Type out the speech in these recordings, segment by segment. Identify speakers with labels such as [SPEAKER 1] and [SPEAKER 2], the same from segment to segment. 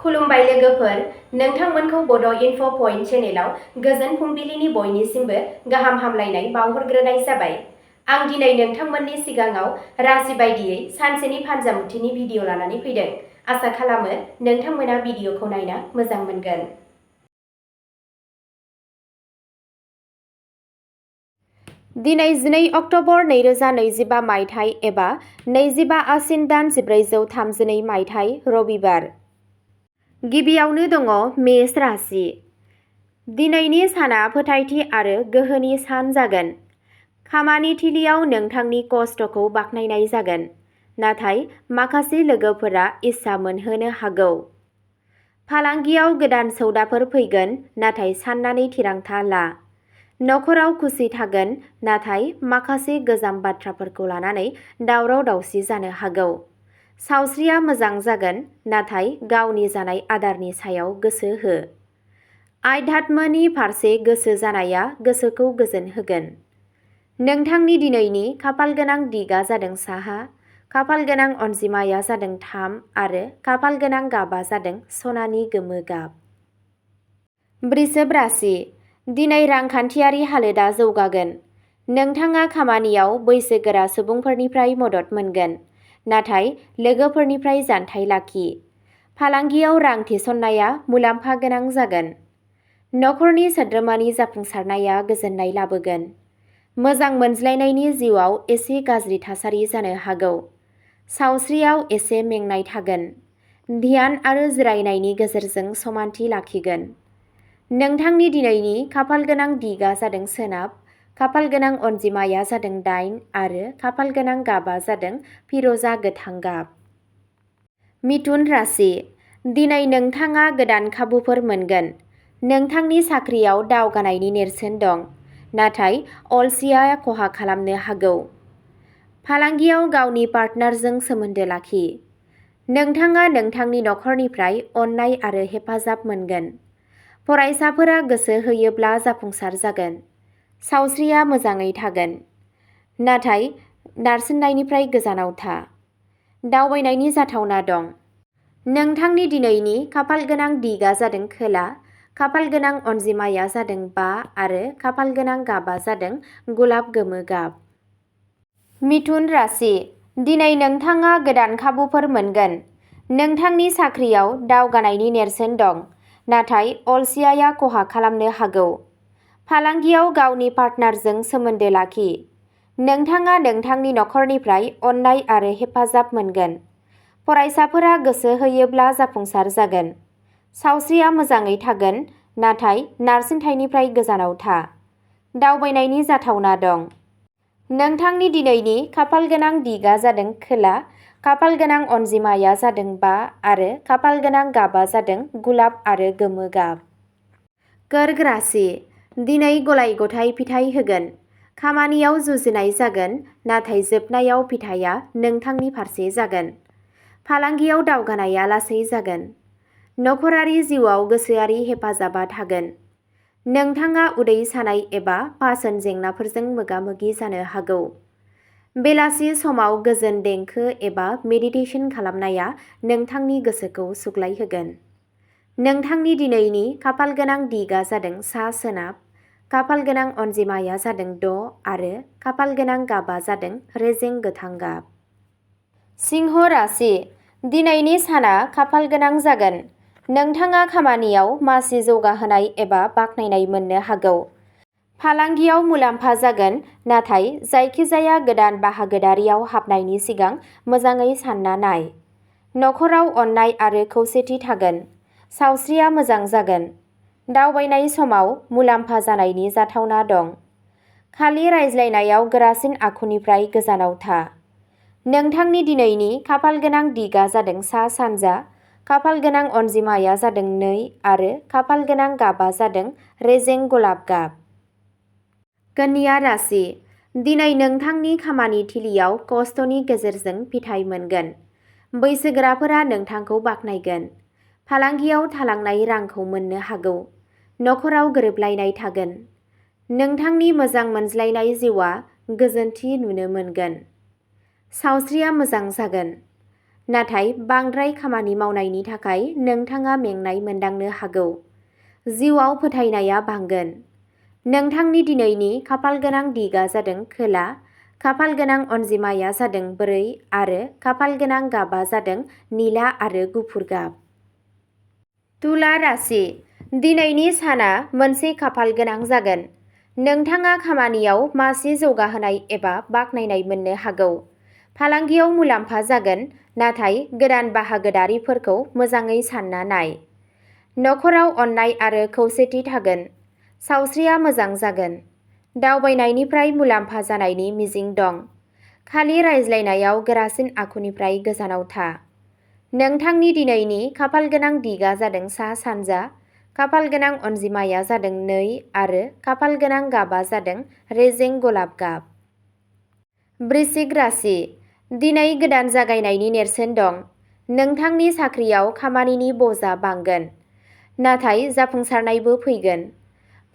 [SPEAKER 1] खुलुमबाय लोगोफोर, नोंथांमोनखौ बड इनफ पइन्ट चेनेलाव गोजोन फुंबिलिनि बयनिसिमबो गाहाम हामलायनाय बावहरग्रोनाय जाबाय। आं दिनै नोंथांमोननि सिगाङाव राशि बायदियै सानसेनि फानजामुथिनि भिडिअ लानानै फैदों। आसा खालामो नोंथांमोना भिडिअखौ नायना मोजां मोनगोन। दिनै 12 अक्ट'बर 2025 मायथाइ एबा 25 आसिन दान 1432 मायथाइ रबिबार। गिबियावनो दङ मेष राशि। दिनैनि साना फोथायथि आरो गोहोनि सान जागोन। खामानि थिलियाव नोंथांनि खस्थ'खौ बाख्नायनाय जागोन, नाथाय माखासे लोगोफोरा इस्सा मोनहोनो हागौ। फालांगियाव गोदान सौदाफोर फैगोन, नाथाय साननानै थिरांथा ला। नखराव खुसि थागोन, नाथाय माखासे गोजाम बाथ्राफोरखौ लानानै दावराव-दावसि जानो हागौ। सावस्रिया मोजां जागोन, नाथाय गावनि जानाय आदारनि सायाव गोसो हो। आध्यात्मनि फारसे गोसो जानाया गोसोखौ गोजोन होगोन। नोंथांनि दिनैनि खाफालगोनां दिगआ जादों साहा, खाफालगोनां अनजिमाया जादों 3 आरो खाफालगोनां गाबआ जादों सनानि गोमो गाब। वृषभ राशि। दिनै रांखान्थियारि हालोदा जौगागोन। नोंथाङा खामानियाव बैसोगोरा सुबुंफोरनिफ्राय मदद मोनगोन, नाथाय लोगोफोरनिफ्राय जानथाय लाखि। फालांगियाव रां थिसननाया मुलाम्फा गोनां जागोन। नखरनि सोद्रोमानि जाफुंसारनाया गोजोननाय लाबोगोन। मोजां मोनज्लायनायनि जिउआव एसे गाज्रि थासारि जानो हागौ। सावस्रियाव एसे मेंनाय थागोन। ध्यान आरो जिरायनायनि गेजेरजों समानथि लाखिगोन। नोंथांनि दिनैनि खाफालगोनां दिगआ जादों सोनाब, खाफालगोनां अनजिमाया जादों 8 आरो खाफालगोनां गाबआ जादों फिरोजा गोथां गाब। मिथुन राशि। दिनै नोंथाङा गोदान खाबुफोर मोनगोन। नोंथांनि साख्रियाव दावगानायनि नेरसोन दं, नाथाय अलसियाआ खहा खालामनो हागौ। फालांगियाव गावनि पार्टनारजों सोमोन्दो लाखि। नोंथाङा नोंथांनि नखरनिफ्राय अननाय आरो हेफाजाब मोनगोन। फरायसाफोरा गोसो होयोब्ला जाफुंसार जागोन। सावस्रिया मोजाङै थागोन, नाथाय नारसिननायनिफ्राय गोजानाव था। दावबायनायनि जाथावना दं। नोंथांनि दिनैनि खाफालगोनां दिगआ जादों खोला, खाफालगोनां अनजिमाया जादों 5 आरो खाफालगोनां गाबआ जादों गलाब गोमो गाब। मिथुन राशि। दिनै नोंथाङा गोदान खाबुफोर मोनगोन। नोंथांनि साख्रियाव दावगानायनि नेरसोन दं, नाथाय अलसियाया खहा खालामनो हागौ। फालांगियाव गावनि पार्टनारजों सोमोन्दो लाखि। नोंथाङा नोंथांनि नखरनिफ्राय अननाय आरो हेफाजाब मोनगोन। फरायसाफोरा गोसो होयोब्ला जाफुंसार जागोन। सावस्रिया मोजाङै थागोन, नाथाय नारसिनथायनिफ्राय गोजानाव था। दावबायनायनि जाथावना दं। नोंथांनि दिनैनि खाफालगोनां दिगआ जादों खोला, खाफालगोनां अनजिमाया जादों 5 आरो खाफालगोनां गाबआ जादों गलाब आरो गोमो गाब। कर्क राशि। दिनै गलाय-गथाय फिथाइ होगोन। खामानियाव जुजिनाय जागोन, नाथाय जोबनायाव फिथाइया नोंथांनि फारसे जागोन। फालांगियाव दावगानाया लासै जागोन। नखरारि जिउआव गोसोआरि हेफाजाबा थागोन। नोंथाङा उदै सानाय एबा पाचन जेंनाफोरजों मोगा-मोगि जानो हागौ। बेलासि समाव गोजोन देंखो एबा मेडिटेशन खालामनाया नोंथांनि गोसोखौ सुग्लायहोगोन। नोंथांनि दिनैनि खाफालगोनां दिगआ जादों सा-सोनाब, खाफालगोनां अनजिमाया जादों 6 आरो खाफालगोनां गाबआ जादों रेजें गोथां गाब। सिंह राशि। दिनैनि साना खाफालगोनां जागोन। नोंथाङा खामानियाव मासि जौगाहोनाय एबा बाख्नायनाय मोननो हागौ। फालांगियाव मुलाम्फा जागोन, नाथाय जायखिजाया गोदान बाहागोदारियाव हाबनायनि सिगां मोजाङै सानना नाय। नखराव अननाय आरो खौसेथि थागोन। सावस्रिया मोजां जागोन। दावबायनाय समाव मुलाम्फा जानायनि जाथावना दं। खालि रायज्लायनायाव गोरासिन आखुनिफ्राय गोजानाव था। नोंथांनि दिनैनि खाफालगोनां दिगआ जादों सा-सानजा, खाफालगोनां अनजिमाया जादों 2 आरो खाफालगोनां गाबआ जादों रेजें गलाब गाब। कन्या राशि। दिनै नोंथांनि खामानि थिलियाव खस्थ'नि गेजेरजों फिथाइ मोनगोन। बैसोगोराफोरा नोंथांखौ बाख्नायगोन। फालांगियाव थालांनाय रांखौ मोननो हागौ। नखराव गोरोबलायनाय थागोन। नोंथांनि मोजां मोनज्लायनाय जिउआ गोजोनथि नुनो मोनगोन। सावस्रिया मोजां जागोन। नाथाय बांद्राय खामानि मावनायनि थाखाय नोंथाङा मेंनाय मोनदांनो हागौ। जिउआव फोथायनाया बांगोन। नोंथांनि दिनैनि खाफालगोनां दिगा जादों खोला, खाफालगोनां अनजिमाया जादों 4 आरो खाफालगोनां गाबा जादों निला आरो गुफुर गाब। तुला राशि। दिनैनि साना मोनसे खाफाल गोनां जागोन। नोंथाङा खामानियाव मासि जौगाहोनाय एबा बाख्नायनाय मोननो हागौ। फालांगियाव मुलाम्फा जागोन, नाथाय गोदान बाहागोदारिफोरखौ मोजाङै सानना नाय। नखराव अननाय आरो खौसेथि थागोन। सावस्रिया मोजां जागोन। दावबायनायनिफ्राय मुलाम्फा जानायनि मिजिं दं। खालि रायज्लायनायाव गोरासिन आखुनिफ्राय गोजानाव था। नोंथांनि दिनैनि खाफालगोनां दिगा जादों सा-सानजा, खाफालगोनां अनजिमाया जादों 2 आरो खाफालगोनां गाबा जादों रेजें गलाब गाब। वृश्चिक राशि। दिनै गोदान जागायनायनि नेरसोन दं। नोंथांनि साख्रियाव खामानिनि बजा बांगोन, नाथाय जाफुंसारनायबो फैगोन।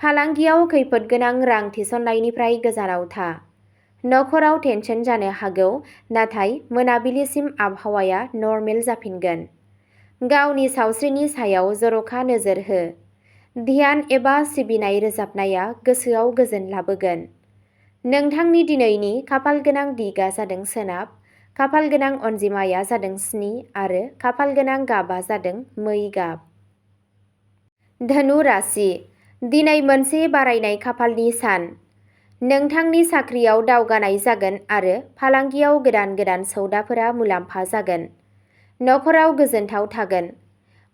[SPEAKER 1] फालांगियाव खैफोदगोनां रां थिसननायनिफ्राय गोजानाव था। नखराव टेनसन जानो हागौ, नाथाय मोनाबिलिसिम आबहावाया नर्मेल जाफिनगोन। गावनि सावस्रिनि सायाव जर'खा नोजोर हो। ध्यान एबा सिबिनाय रोजाबनाया गोसोआव गोजोन लाबोगोन। नोंथांनि दिनैनि खाफालगोनां दिगा जादों सोनाब, खाफालगोनां अनजिमाया जादों 7 आरो खाफालगोनां गाबा जादों मै गाब। धनु राशि। दिनै मोनसे बारायनाय खाफालनि सान। नोंथांनि साख्रियाव दावगानाय जागोन आरो फालांगियाव गोदान सौदाफोरा मुलाम्फा जागोन। नखराव गोजोनथाव थागोन।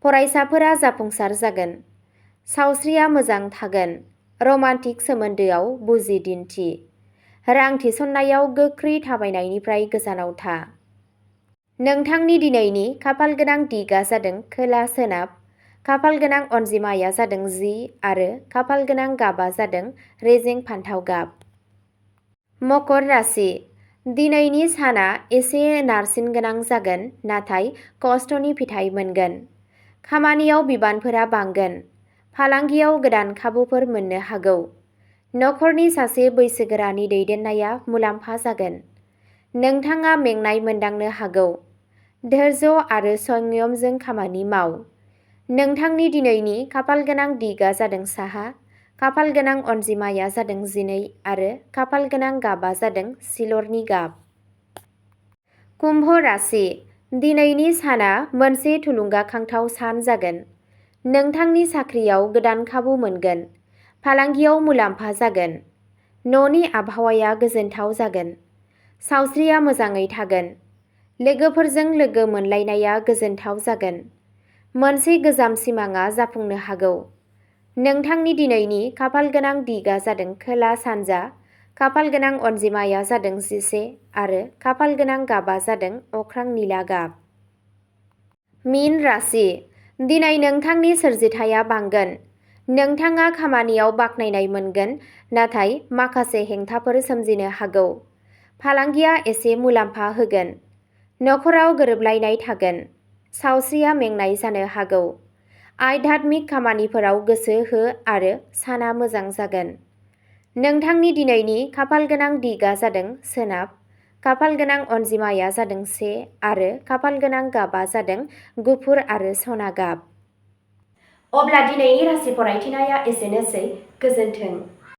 [SPEAKER 1] फरायसाफोरा जाफुंसार जागोन। सावस्रिया मोजां थागोन। रमान्टिक सोमोन्दोआव बुजि दिन्थि। रां थिसननायाव गोख्रै थाबायनायनिफ्राय गोजानाव था। नोंथांनि दिनैनि खाफालगोनां दिगा जादों खोला-सोनाब, खाफालगोनां अनजिमाया जादों 10 आरो खाफालगोनां गाबा जादों रेजें फान्थाव गाब। मकर राशि। दिनैनि साना एसे नारसिनगोनां जागोन, नाथाय खस्थ'नि फिथाइ मोनगोन। खामानियाव बिबानफोरा बांगोन। फालांगियाव गोदान खाबुफोर मोननो हागौ। नखरनि सासे बैसोगोरानि दैदेननाया मुलाम्फा जागोन। नोंथाङा मेंनाय मोनदांनो हागौ। धैर्य आरो संयमजों खामानि माव। नोंथांनि दिनैनि खाफालगोनां दिगा जादों साहा, खाफालगोनां अनजिमाया जादों 12 आरो खाफालगोनां गाबा जादों सिलरनि गाब। कुम्भ राशि। दिनैनि साना मोनसे थुलुंगाखांथाव सान जागोन। नोंथांनि साख्रियाव गोदान खाबु मोनगोन। फालांगियाव मुलाम्फा जागोन। न'नि आबहावाया गोजोनथाव जागोन। सावस्रिया मोजाङै थागोन। लोगोफोरजों लोगो मोनलायनाया गोजोनथाव जागोन। मोनसे गोजाम सिमांआ जाफुंनो हागौ। नोंथांनि दिनैनि खाफालगोनां दिगा जादों खोला-सानजा, खाफालगोनां अनजिमाया जादों 11 आरो खाफालगोनां गाबा जादों अख्रां निला गाब। मीन राशि। दिनै नोंथांनि सोरजिथाया बांगोन। नोंथाङा खामानियाव बाख्नायनाय मोनगोन, नाथाय माखासे हेंथाफोर सोमजिनो हागौ। फालांगिया एसे मुलाम्फा होगोन। नखराव गोरोबलायनाय थागोन। सावस्रिया मेंनाय जानो हागौ। आध्यात्मिक खामानिफोराव गोसो हो आरो साना मोजां जागोन। नोंथांनि दिनैनि खाफालगोनां दिगा जादों सोनाब, खाफालगोनां अनजिमाया जादों 1 आरो खाफालगोनां गाबा जादों गुफुर आरो सना गाब। अब्ला दिनैनि राशि फरायथिनाया एसेनोसै। गोजोन्थों।